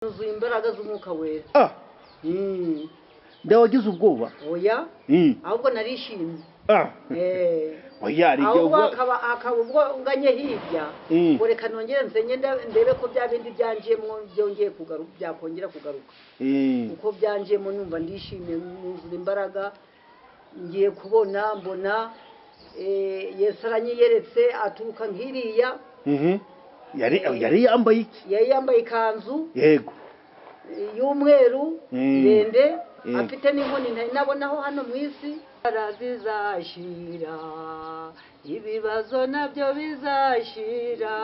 Nuzuye imbaraga z'Umwuka Wera. Ah, ndawagize ubwoba. Oya, ahubwo narishimye. Oya, hari igihe ahubwo akaba ubwo unganye hirya, ngo reka nongere nsenye ndebe ko bya bindi byanjemo byongeye kugaruka, byakongera kugaruka. Uko byanjemo numva ndishimye, nuzura imbaraga. Ngiye kubona mbona Yesu aranyiyeretse, aturuka nk'iriya. Yari yambaye iki? Yari yambaye ikanzu y'umweru ndende, afite n'inkoni ntari nabonaho hano mu isi. Zizashira, ibibazo nabyo bizashira,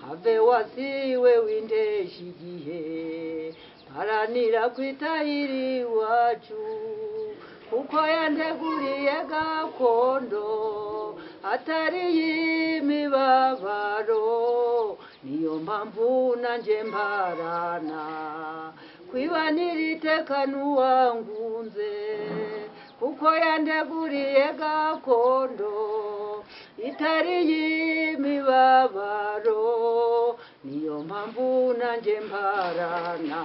have wasiwe windesha igihe, mparanira kwitahira iwacu, kuko yanteguriye gakondo atari iy'imibabaro. Niyo mpamvu nanjye mparana kwibanira iteka n'uwangunze, kuko yanteguriye gakondo itari iy'imibabaro. Niyo mpamvu nanjye mparana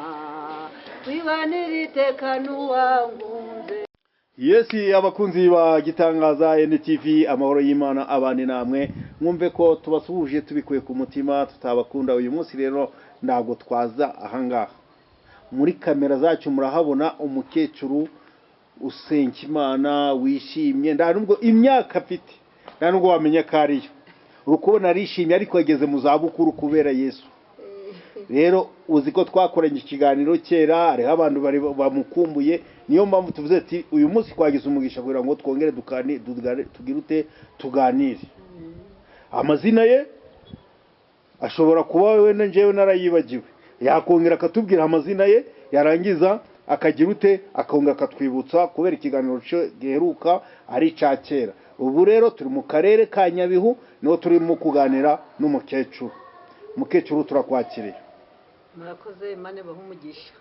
kwibanira iteka n'uwangunze. Yesi, abakunzi ba Gitangaza NTV, amahoro y'Imana abane namwe. Mwumve ko tubasuhuje tubikuye ku mutima, tutabakunda uyu munsi rero ntabwo twaza ahangaha. Muri kamera zacu murahabona umukecuru usenga Imana, wishimye. Nta nubwo imyaka afite, nta nubwo wamenya ko ariyo. Uri kubona arishimye, ariko yageze mu zabukuru kubera Yesu. Rero uzi ko twakoranye ikiganiro kera, hariho abantu bari bamukumbuye. Niyo mpamvu tuvuze ati uyu munsi twagize umugisha kugira ngo twongere tugire ute, tuganire. Amazina ye ashobora kuba wenda njyewe narayibagiwe, yakongera akatubwira amazina ye, yarangiza akagira ute, akongera akatwibutsa, kubera ikiganiro cyo giheruka ari icya kera. Ubu rero turi mu karere ka Nyabihu, niho turimo kuganira n'umukecuru. Umukecuru, turakwakiriye. Murakoze, Imana ibahe umugisha.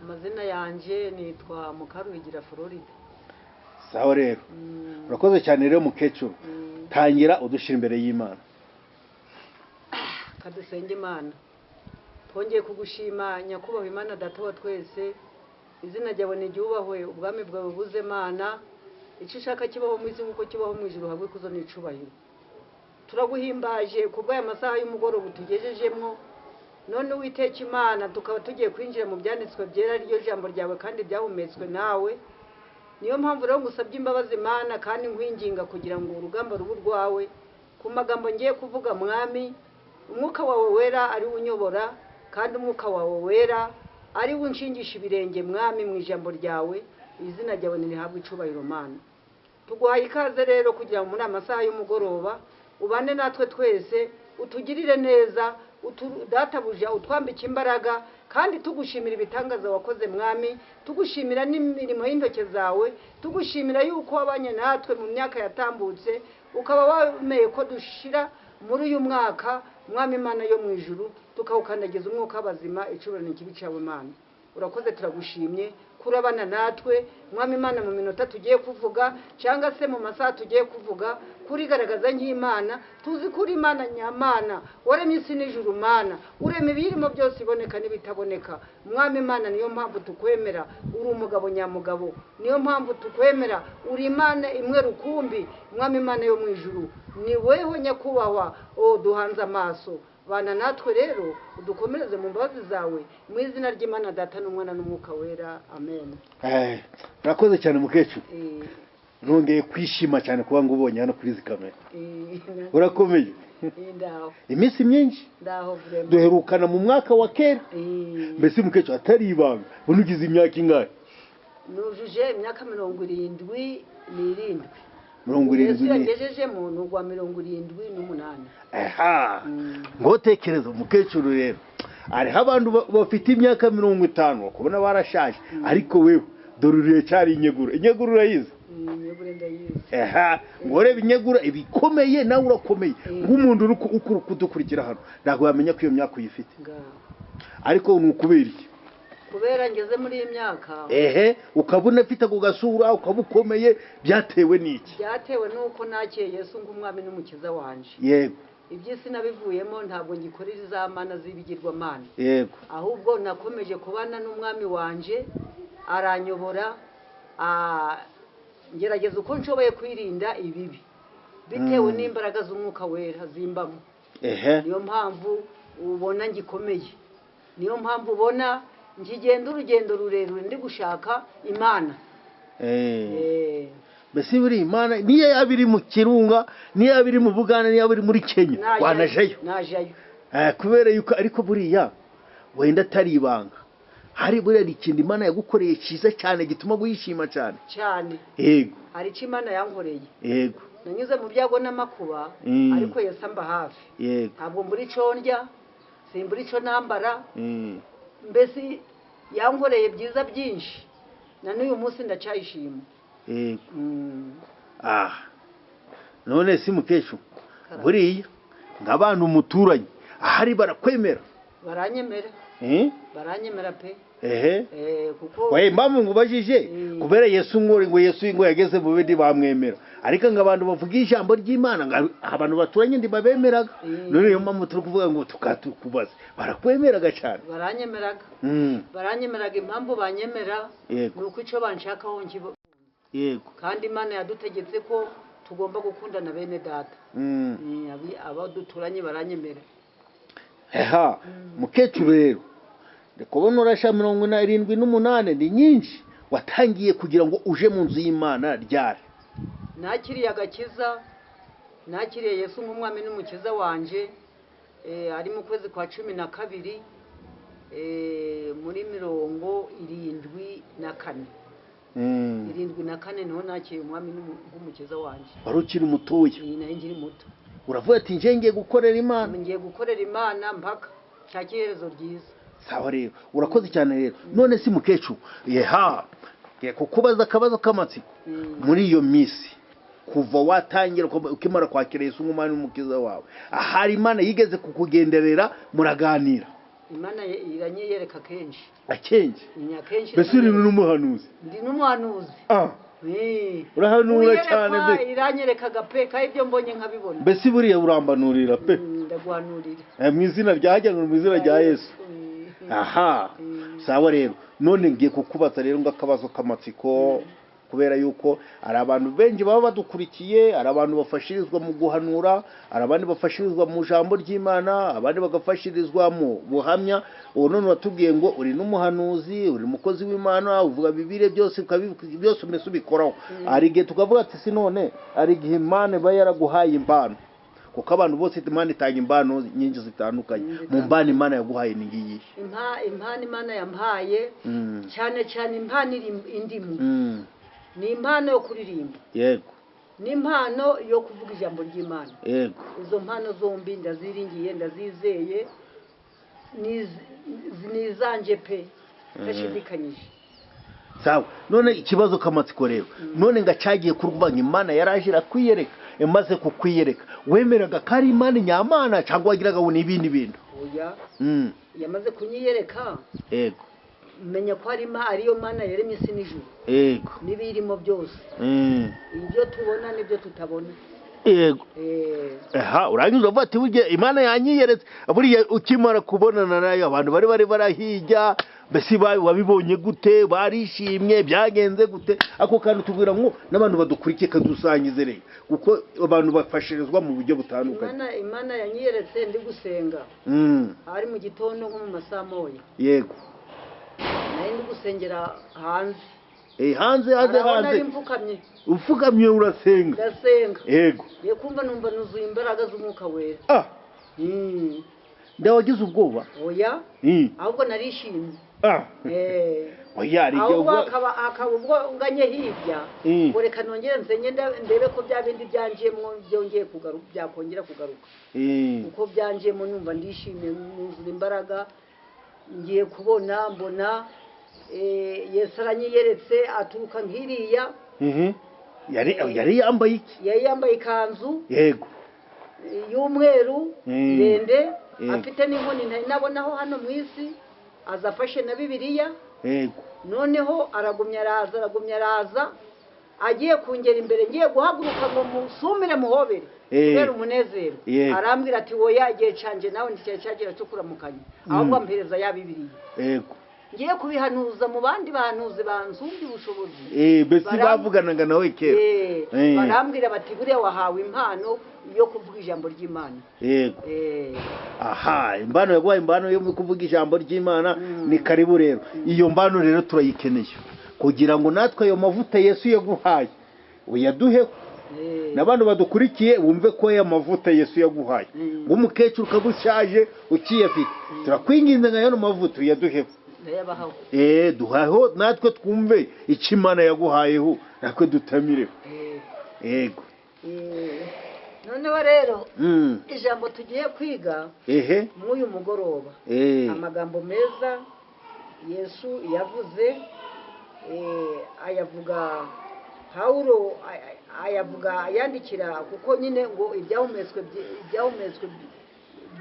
Amazina yanjye nitwa Mukaruhigira Florida. Sawa rero, urakoze cyane rero mukecuru. Tangira udushyira imbere y'Imana. Kadusenge Imana. Twongeye kugushima, Nyakubahwa Imana Data wa twese. Izina ryawe niryubahwe, ubwami bwawe buze Mana, icyo ushaka kibaho mu isi nk'uko kibaho mu ijuru. Habwe ikuzo n'icubahiro. Turaguhimbaje ku bw'aya masaha y'umugoroba utugejejemo. None Uwiteka Imana, tukaba tugiye kwinjira mu byanditswe byera, ariryo jambo ryawe kandi byahumetswe nawe. Niyo mpamvu rero ngusabye imbabazi Imana, kandi nkwinginga kugira ngo urugamba rube urwawe ku magambo ngiye kuvuga. Mwami, Umwuka wawe Wera ari we unyobora, kandi Umwuka wawe Wera ari we unshingisha ibirenge, Mwami, mu ijambo ryawe. Izina ryawe ntirihabwe icubahiro Mana. Tuguhaye ikaze rero kugira ngo muri aya masaha y'umugoroba ubane natwe twese, utugirire neza, databuja, utwambike imbaraga, kandi tugushimira ibitangaza wakoze Mwami, tugushimira n'imirimo y'intoke zawe, tugushimira yuko wabanye natwe mu myaka yatambutse, ukaba wemeye ko dushira muri uyu mwaka. Mwami Imana yo mu ijuru, tukawukandagiza umwuka w'abazima. Icubahiro n'ikibi cyawe Mana. Urakoze, turagushimye kurabana natwe, Mwami Imana, mu minota tugiye kuvuga cyangwa se mu masaha tugiye kuvuga, kurigaragaza nk'Imana. Tuzi ko uri Imana nyamana, waremye isi n'ijuru Mana, urema ibirimo byose, iboneka n'ibitaboneka. Mwami Imana, niyo mpamvu tukwemera. Uri umugabo nyamugabo, niyo mpamvu tukwemera. Uri Imana imwe rukumbi. Mwami Imana yo mu ijuru, ni weho Nyakubahwa o duhanze amaso. Bana natwe rero, udukomereze mu mbabazi zawe, mu izina ry'Imana Data n'Umwana n'Umwuka Wera, amen. Urakoze cyane mukecuru. Nongeye kwishima cyane kuba ngubonye hano kuri izi kamera. Urakomeye? Ndaho. Iminsi myinshi. Ndaho vraiment. Duherukana mu mwaka wa kera. Mbese mukecuru, atari ibanga, ubu ugize imyaka ingahe? Nujuje imyaka 77. 70 Yesu ni yagejejemo ni ugwa 78. Aha, ngo tekereza umukecuru rero, hariho abantu bafite imyaka 50 bakubona barashaje, ariko wewe dore uracyari inyegura. Inyegura urayizi? Inyegure ndayizi. Aha, ngo urebe inyegura ibikomeye, nawe urakomeye. Nk'umuntu uri kudukurikira hano ntabwo yamenya ko iyo myaka uyifite. Ngaho. Ariko ni ukubera iki? Kubera ngeze muri iyi myaka. Ehe, ukabona ufite ako gasura, ukaba ukomeye, byatewe n'iki? Byatewe n'uko nakiriye Yesu nk'umwami n'umukiza wanje. Iby'isi nabivuyemo, ntabwo ngikorera za mana z'ibigirwamana. Yego. Ahubwo nakomeje kubana n'umwami wanje, aranyobora, ngerageza uko nshoboye kwirinda ibibi bitewe n'imbaraga z'umwuka wera zimbamo. Niyo mpamvu ubona ngikomeye, niyo mpamvu ubona nkigenda urugendo rurerure ndi gushaka Imana. Mbese buri Imana niyo yaba iri mu Kirunga, niyo yaba iri mu Buganda, niyo yaba iri muri Kenya, wanajayo? Najayo. Kubera yuko ariko buriya wenda atari ibanga, hari buriya ikintu Imana yagukoreye cyiza cyane gituma wishima cyane. Cyane. Yego. Hari icyo Imana yankoreye. Yego. Nanyuze mu byago n'amakuba, ariko Yesu amba hafi. Yego. Ntabwo mbura icyo ndya, simbura icyo nambara. Mbese yankoreye byiza byinshi, na n'uyu munsi ndacyayishima. Yego. None si mukecuru, buriya nk'abantu muturanye ahari barakwemera? Baranyemera. Baranyemera pe. Kuko waye mpamvu ngubajije, kubera Yesu ngo Yesu ngo yageze mu bindi bamwemera, ariko ngo abantu bavuga ijambo ry'Imana ngo abantu baturanye ndibabemeraga. None niyo mpamvu turi kuvuga ngo tukatukubaza, barakwemeraga cyane? Baranyemeraga. Baranyemeraga. Impamvu banyemera ni uko icyo banshakaho nkibo. Yego. Kandi Imana yadutegetse ko tugomba gukundana bene data. Abo duturanye baranyemera. Mukecuru rero, ndikubona urasha 78 ni nyinshi. Watangiye kugira ngo uje mu nzu y'Imana ryari? Nakiriye agakiza, nakiriye Yesu nk'umwami n'umukiza wanje, ari mu kwezi kwa 12, muri 74. 74 niho nakiriye umwami nk'umukiza wanje. Wari ukiri mutoya? Nari nkiri muto. Uravuga ati nje ngiye gukorera Imana. Ngiye gukorera Imana mpaka nshake iherezo ryiza. Sawa rero, urakoze cyane rero. None si mukecuru, ngiye kukubaza akabazo k'amatsiko. Muri iyo minsi kuva watangira ukimara kwakira Yesu nk'umwami n'umukiza wawe, ahari Imana yigeze kukugenderera muraganira? Imana iranyiyereka kenshi. Akenshi? Akenshi. Mbese uri n'umuhanuzi? Ndi n'umuhanuzi. Urahanura cyane mbe. Iranyerekaga pe, kandi ibyo mbonye nkabibona. Mbese buriya urambanurira pe? Ndaguhanurira. Mu izina rya mu izina rya Yesu. Aha. Sawa rero, none ngiye kukubaza rero ngo akabazo k'amatsiko, kubera yuko ari abantu benshi baba badukurikiye, ari abantu bafashirizwa mu guhanura, ari abandi bafashirizwa mu jambo ry'Imana, abandi bagafashirizwa mu buhamya. Ubu none watubwiye ngo uri n'umuhanuzi, uri umukozi w'Imana, uvuga Bibiliya byose byose mbese ubikoraho. Hari igihe tukavuga ati si none, hari igihe Imana iba yaraguhaye impano, kuko abantu bose Imana itanga impano nyinshi zitandukanye. Mu mpano Imana yaguhaye ni ngiyi? Impano Imana yampaye cyane cyane impano indimu ni impano yo kuririmba. Yego. Ni impano yo kuvuga ijambo ry'Imana. Yego. Izo mpano zombi ndaziringiye, ndazizeye, ni izanje pe, ndashidikanyije. Sawa. None ikibazo k'amatsiko rero, none ngacagiye kurwanya Imana yaraje irakwiyereka, imaze kukwiyereka wemeraga ko ari Imana nyamana cyangwa wagiraga ngo ni ibindi bintu? Oya. Yamaze kunyiyereka. Yego. Menya ko ariyo Mana yaremye isi n'ijuru. Yego. N'ibirimo byose. Ibyo tubona n'ibyo tutabona. Yego. Urangiza uvuga ati burya Imana yanyiyeretse. Buriya ukimara kubonana nayo abantu bari barahijya, mbese wabibonye gute? Barishimye? Byagenze gute? Ako kantu tubwira ngo n'abantu badukurikiye kadusangize rero, kuko abantu bafashirizwa mu buryo butandukanye. Imana yanyiyeretse ndi gusenga. Ari mu gitondo nko mu masaha moya. Yego. Nari ndi gusengera hanze. Hanze hanze hanze. Upfukamye urasenga. Ndasenga. Yego. Ye kumva numva nuzuye imbaraga z'umwuka wera. Ndawagize ubwoba? Oya. Ahubwo narishimye. Oya, ari ahubwo akaba ubwo nganye hirya, ngo reka nongere nsenye ndebe ko bya bindi byanjemo byongeye kugaruka, byakongera kugaruka. Uko byanjemo numva ndishimye, nuzuye imbaraga, ngiye kubona mbona Yesu aranyiyeretse aturuka nkiriya. Yari yambaye iki? Yari yambaye ikanzu. Yego. Y'umweru ndende, afite n'inkoni ntari nabonaho hano mu isi, aza afashe na Bibiliya. Yego. Noneho aragumya araza, aragumya araza, Agiye kungera imbere, ngiye guhaguruka ngo musumire muhobere kubera umunezero, arambwira ati woya igihe canje nawe nticyari cyagera cyo kuramukanya, ahubwo ampereza ya Bibiliya. Ngiye kubihanuza mu bandi bahanuzi bansumbye ubushobozi. Mbese bavuganaga nawe kera. Barambwira bati buriya wahawe impano yo kuvuga ijambo ry'Imana. Yego. Aha, imbano yaguhaye imbano yo kuvuga ijambo ry'Imana. Ni karibu rero. Iyo mbano rero turayikeneye kugira ngo natwe ayo mavuta Yesu yaguhaye uyaduheho, n'abantu badukurikiye bumve ko aya mavuta Yesu yaguhaye, ng'umukecuru ukaba ushaje ukiyafite, turakwinginze ngo ayo mavuta uyaduheho. Ndayabahaho. Duhaho natwe twumve icyo Imana yaguhayeho, natwe dutamireho. Yego. Noneho rero ijambo tugiye kwiga mw'uyu mugoroba, amagambo meza Yesu yavuze, ayavuga Pawulo, ayavuga ayandikira, kuko nyine ngo ibyahumetswe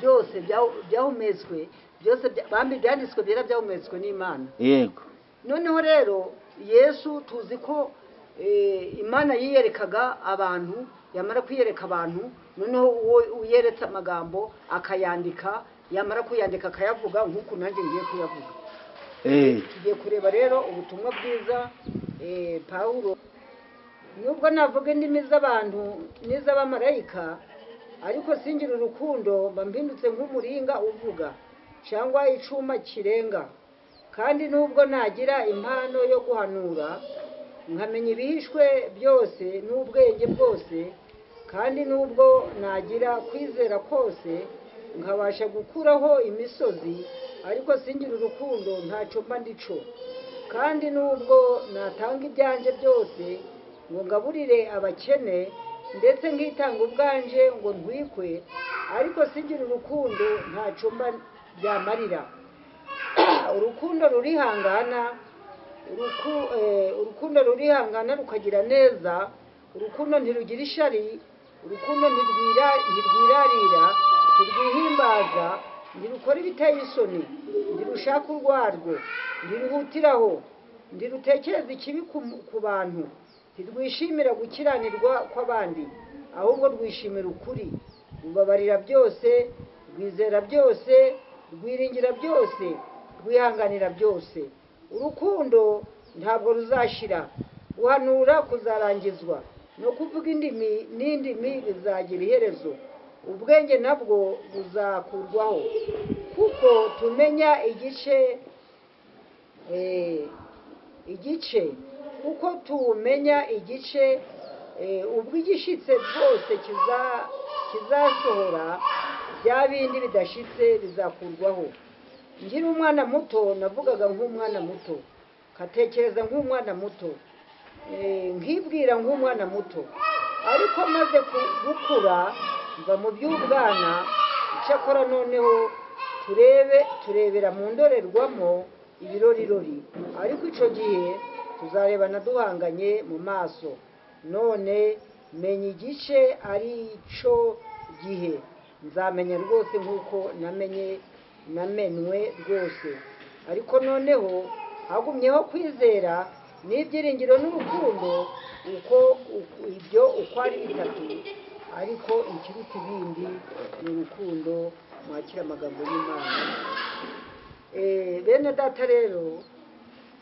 byose byahumetswe byose bambi byanditswe byera byahumetswe n'Imana. Yego. Noneho rero Yesu tuzi ko Imana yiyerekaga abantu, yamara kwiyereka abantu, noneho uwo uyeretse amagambo akayandika, yamara kuyandika akayavuga nk'uku nanjye ngiye kuyavuga. Tugiye kureba rero ubutumwa bwiza Pawulo. Nubwo navuga indimi z'abantu n'iz'abamarayika, ariko singira urukundo, mba mpindutse nk'umuringa uvuga cyangwa icuma kirenga. Kandi nubwo nagira impano yo guhanura, nkamenya ibihishwe byose n'ubwenge bwose, kandi nubwo nagira kwizera kose, nkabasha gukuraho imisozi, ariko singira urukundo, ntacyo mba ndico. Kandi nubwo natanga ibyanjye byose ngo ngaburire abakene, ndetse nkitanga ubwanje ngo ntwikwe, ariko singira urukundo, ntacyo mba byamarira. Urukundo rurihangana, urukundo rurihangana rukagira neza, urukundo ntirugira ishari, urukundo ntirwirarira, ntirwihimbaza, ntirukora ibiteye isoni, ntirushaka urwarwo, ntiruhutiraho, ntirutekereza ikibi ku bantu, ntirwishimira gukiranirwa kw'abandi, ahubwo rwishimira ukuri. Rubabarira byose, rwizera byose, rwiringira byose, rwihanganira byose. Urukundo ntabwo ruzashira, guhanura kuzarangizwa, no kuvuga indimi n'indimi bizagira iherezo, ubwenge nabwo buzakurwaho, kuko tumenya igice igice, kuko tumenya igice, ubwo igishitse rwose kizasohora, bya bindi bidashitse bizakurwaho. Nkiri umwana muto navugaga nk'umwana muto, nkatekereza nk'umwana muto, nkibwira nk'umwana muto, ariko maze gukura mva mu by'ubwana. Icyakora noneho turebera mu ndorerwamo ibirorirori, ariko icyo gihe tuzarebana duhanganye mu maso. None menya igice, ari cyo gihe nzamenya rwose nk'uko namenye namenwe rwose. Ariko noneho hagumyeho kwizera n'ibyiringiro n'urukundo, uko ibyo uko ari bitatu, ariko ikiruta ibindi ni urukundo. Mwakira amagambo y'Imana. Bene data rero,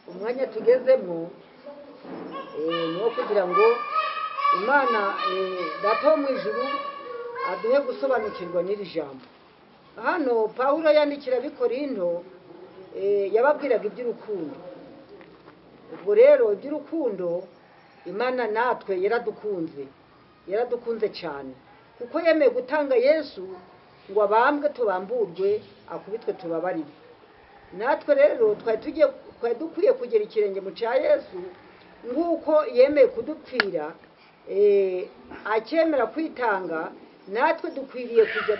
umwanya tugezemo ni uwo kugira ngo Imana data wo mu ijuru aduhe gusobanukirwa n'iri jambo. Hano Pawulo yandikira ab'Ikorinto, yababwiraga iby'urukundo. Ubwo rero iby'urukundo, Imana natwe yaradukunze, yaradukunze cyane, kuko yemeye gutanga Yesu ngo abambwe tubamburwe, akubitwe tubabarire. Natwe rero twari dukwiye kugera ikirenge mu cya Yesu, nk'uko yemeye kudupfira, akemera kwitanga, natwe dukwiriye kujya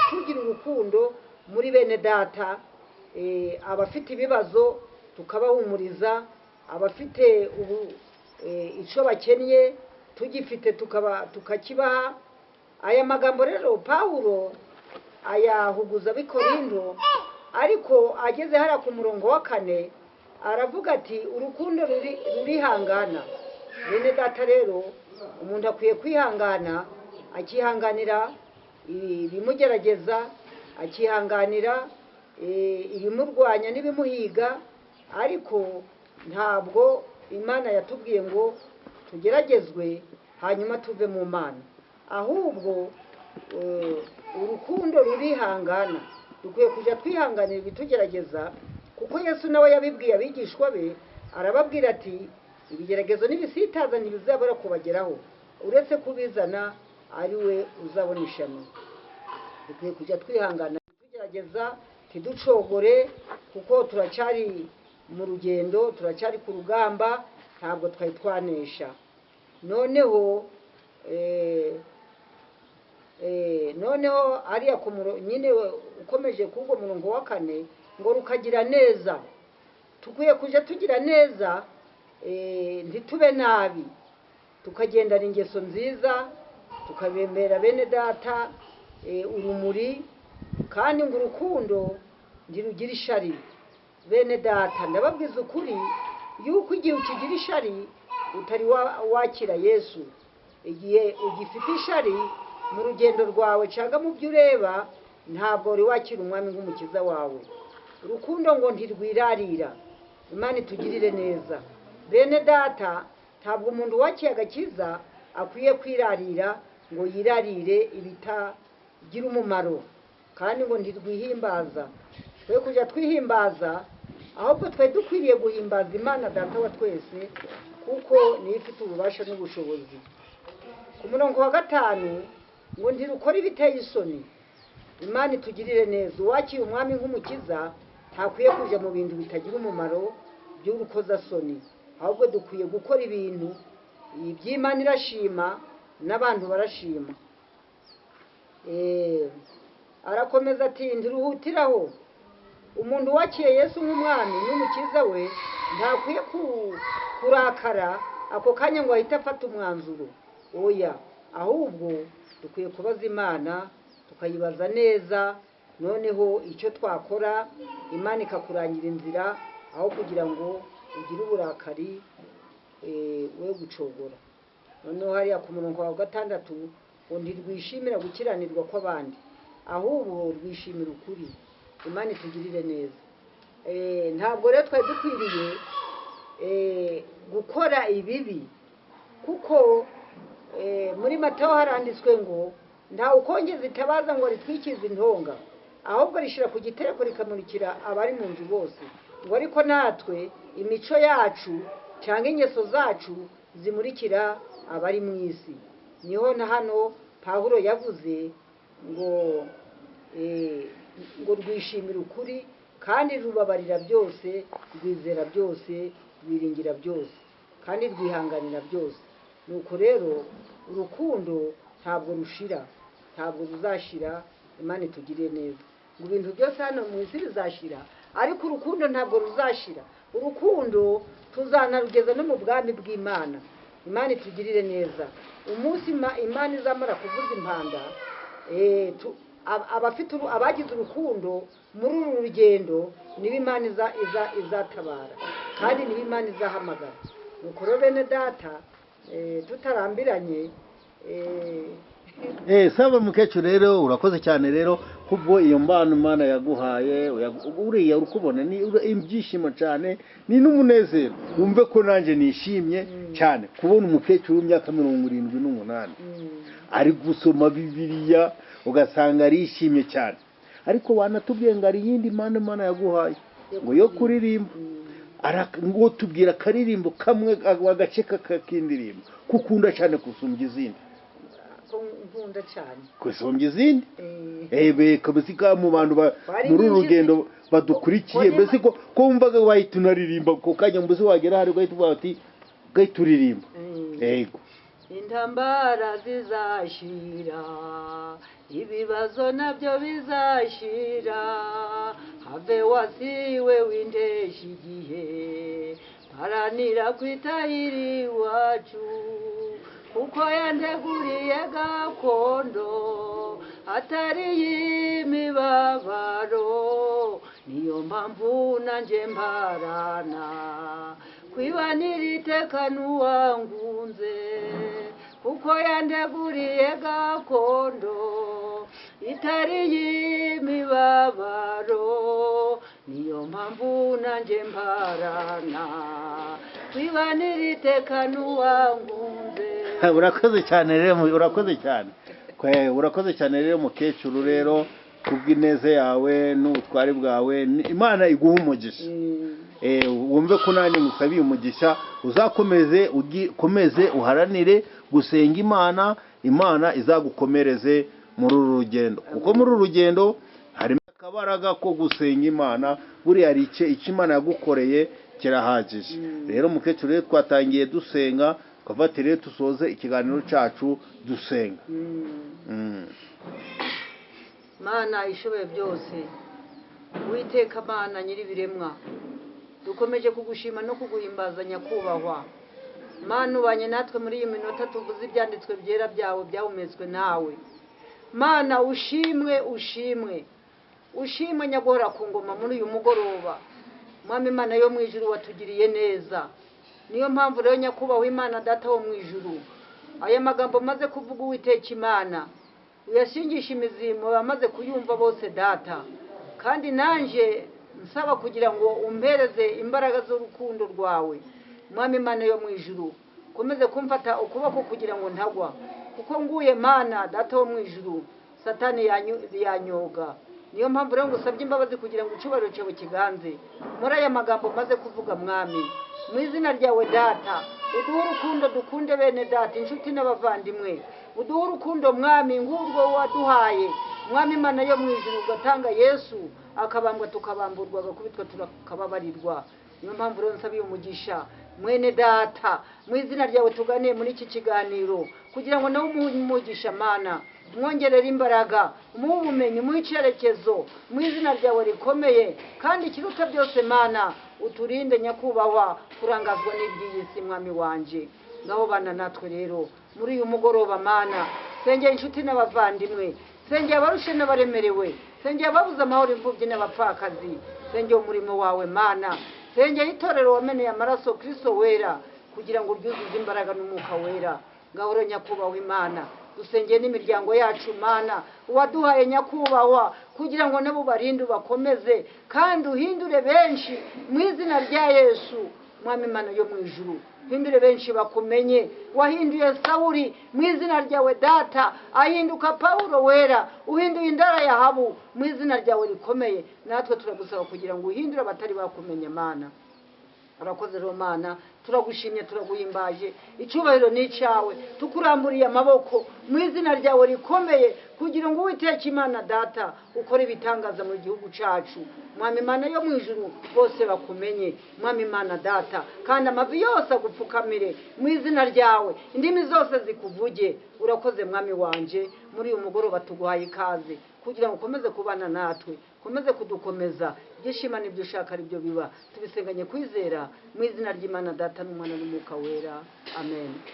tugira urukundo muri bene data, abafite ibibazo tukabahumuriza, abafite icyo bakennye tugifite tukakibaha. Aya magambo rero Pawulo ayahuguza ab'Ikorinto, ariko ageze hariya ku murongo wa 4 aravuga ati urukundo rurihangana, Bene data rero, umuntu akwiye kwihangana, akihanganira ibimugerageza, akihanganira ibimurwanya n'ibimuhiga, ariko ntabwo Imana yatubwiye ngo tugeragezwe hanyuma tuve mu Mana, ahubwo urukundo rurihangana. Dukwiye kujya twihanganira ibitugerageza, kuko Yesu nawe yabibwiye abigishwa be, arababwira ati ibigeragezo n'ibisitaza ntibizabura kubageraho, uretse kubizana ari we uzabona ishami. Dukwiye kujya twihangana tugerageza, ntiducogore, kuko turacyari mu rugendo, turacyari ku rugamba, ntabwo twari twanesha. Noneho noneho ariya ku nyine ukomeje k'ubwo murongo wa 4 ngo rukagira neza. Tukwiye kujya tugira neza, ntitube nabi, tukagendana ingeso nziza, tukabemera bene data urumuri, kandi ngo urukundo ntirugira ishari. Bene data, ndababwiza ukuri yuko igihe ukigira ishari utari wakira Yesu. Igihe ugifite ishari mu rugendo rwawe cyangwa mu byo ureba, ntabwo wari wakira umwami nk'umukiza wawe. Urukundo ngo ntirwirarira. Imana itugirire neza. Bene data, ntabwo umuntu wakiye agakiza akwiye kwirarira ngo yirarire ibitagira umumaro, kandi ngo ntirwihimbaza. Twe kujya twihimbaza, ahubwo twe dukwiriye guhimbaza Imana data wa twese, kuko niyo ifite ububasha n'ubushobozi. Ku murongo wa 5 ngo ntirukora ibiteye isoni. Imana itugirire neza. Uwakiye umwami nk'umukiza ntakwiye kuja mu bintu bitagira umumaro by'urukozasoni, ahubwo dukwiye gukora ibintu iby'Imana irashima n'abantu barashima. Arakomeza ati ntiruhutiraho. Umuntu wakiye Yesu nk'umwami n'umukiza we ntakwiye kurakara ako kanya ngo ahite afata umwanzuro. Oya, ahubwo dukwiye kubaza Imana, tukayibaza neza, noneho icyo twakora Imana ikakurangira inzira, aho kugira ngo ugire uburakari we gucogora. Noneho hariya ku murongo wa 6 ngo ntirwishimira gukiranirwa kw'abandi, ahubwo rwishimira ukuri. Imana itugirire neza. Ntabwo rero twari dukwiriye gukora ibibi, kuko muri Matayo haranditswe ngo nta ukongeza itabaza ngo ritwikize intonga, ahubwo rishira ku gitereko rikamurikira abari mu nzu bose. Ngo ariko natwe imico yacu cyangwa ingeso zacu zimurikira abari mu isi. Niho na hano Pawulo yavuze ngo ngo rwishimira ukuri, kandi rubabarira byose, rwizera byose, rwiringira byose, kandi rwihanganira byose. Nuko rero urukundo ntabwo rushira, ntabwo ruzashira. Imana itugirire neza. Ngo ibintu byose hano mu isi bizashira, ariko urukundo ntabwo ruzashira. Urukundo tuzanarugeza no mu bwami bw'Imana. Imana itugirire neza. Umunsi Imana izamara kuvuza impanda, abafite abagize urukundo muri uru rugendo niba Imana izatabara, kandi niba Imana izahamagara. Nuko rero bene data, tutarambiranye. Saba mukecuru rero urakoze cyane rero kubwo iyo mbano Imana yaguhaye. Uriya urukubona ni ibyishimo cyane, ni n'umunezero. Wumve ko nanjye nishimye cyane kubona umukecuru w'imyaka 78 ari gusoma Bibiliya, ugasanga arishimye cyane. Ariko wanatubwiye ngo ari yindi mpano Imana yaguhaye ngo yo kuririmba. Ngo tubwira akaririmbo kamwe, agace k'indirimbo kukunda cyane gusumbya izindi. Nkunda cyane gusumbya izindi. Kabisa mu bantu muri uru rugendo badukurikiye, mbese ko wumvaga wahita unaririmba ako kanya, mbese wagera hari ugahita uvuga ati ugahita uririmba. Yego. Intambara zizashira, ibibazo nabyo bizashira, have wasiwe windesha igihe, mparanira kwitahira iwacu, kuko yanteguriye gakondo atari y'imibabaro, niyo mpamvu nanjye mparana Kwibanira iteka n'uwangunze, kuko yandeguriye gakondo itari y'imibabaro. Niyo mpamvu nanjye mparana kwibanira iteka n'uwangunze. Urakoze cyane rero, urakoze cyane. Urakoze cyane rero mukecuru rero, kubw'ineza yawe n'ubutwari bwawe, Imana iguha umugisha. Wumve ko nanjye ngusabiye umugisha, uzakomeze ukomeze uharanire gusenga Imana, Imana izagukomereze muri uru rugendo, kuko muri uru rugendo harimo akabaraga ko gusenga Imana. Buriya hari icyo Imana yagukoreye kirahagije. Rero mukecuru rero, twatangiye dusenga, twafate rero dusoze ikiganiro cyacu dusenga. Mana ishoboye byose, Uwiteka Mana nyir'ibiremwa, dukomeje kugushima no kuguhimbaza nyakubahwa. Mana, ubanye natwe muri iyi minota tuvuze ibyanditswe byera byawe byahumetswe nawe. Mana, ushimwe, ushimwe, ushimwe nyaguhora ku ngoma muri uyu mugoroba. Mwami Imana yo mu ijuru, watugiriye neza. Niyo mpamvu rero nyakubahwa Imana Data wo mu ijuru, aya magambo maze kuvuga, Uwiteka Imana, uyashingisha imizi mu bamaze kuyumva bose Data. Kandi nanjye nsaba kugira ngo umpereze imbaraga z'urukundo rwawe. Mwami Imana yo mu ijuru, ukomeze kumfata ukuboko kugira ngo ntagwa, kuko nguye Mana Data wo mu ijuru, Satani yanyoga. Niyo mpamvu rero ngusabye imbabazi kugira ngo icyubahiro cyawe kiganze muri aya magambo maze kuvuga. Mwami, mu izina ryawe Data, uduhe urukundo, dukunde bene Data, inshuti n'abavandimwe. Uduhe urukundo Mwami nk'urwo waduhaye, Mwami Imana yo mu ijuru, ugatanga Yesu akabambwa tukabamburwa, agakubitwa tukababarirwa. Niyo mpamvu rero nsabiye umugisha mwene Data mu izina ryawe tuganiye muri iki kiganiro, kugira ngo nawe umuhe umugisha Mana, umwongerere imbaraga, umuhe ubumenyi, umuhe icyerekezo mu izina ryawe rikomeye. Kandi ikiruta byose Mana, uturinde nyakubahwa kurangazwa n'iby'iyi si. Mwami wanje, ngaho bana natwe rero muri uyu mugoroba Mana. Sengera inshuti n'abavandimwe, sengera abarushe n'abaremerewe, sengera ababuze amahoro, imfubyi n'abapfakazi, sengera umurimo wawe Mana, sengera itorero wameneye amaraso Kristo wera, kugira ngo uryuzuze imbaraga n'umwuka wera. Ngaho rero nyakubahwa Imana, dusengeye n'imiryango yacu Mana waduhaye nyakubahwa, kugira ngo nabo barinde, ubakomeze kandi uhindure benshi mu izina rya Yesu. Mwami Imana yo mu ijuru, hindure benshi bakumenye. Wahinduye Sawuli mu izina ryawe Data, ahinduka Pawulo wera. Uhinduye indara ya Ahabu mu izina ryawe rikomeye. Natwe turagusaba kugira ngo uhindure abatari bakumenya Mana. Urakoze rero Mana, turagushimye, turaguhimbaje, icyubahiro ni icyawe. Tukuramburiye amaboko mu izina ryawe rikomeye, kugira ngo Uwiteka Imana Data ukore ibitangaza mu gihugu cyacu. Mwami Imana yo mu ijuru, bose bakumenye Mwami Imana Data, kandi amavi yose agupfukamire mu izina ryawe, indimi zose zikuvuge. Urakoze Mwami wanje, muri uyu mugoroba tuguhaye ikaze kugira ngo ukomeze kubana natwe, ukomeze kudukomeza. Ibyishimo n'ibyo ushaka ari byo biba. Tubisenganye kwizera mu izina ry'Imana Data n'Umwana n'Umwuka Wera, amen.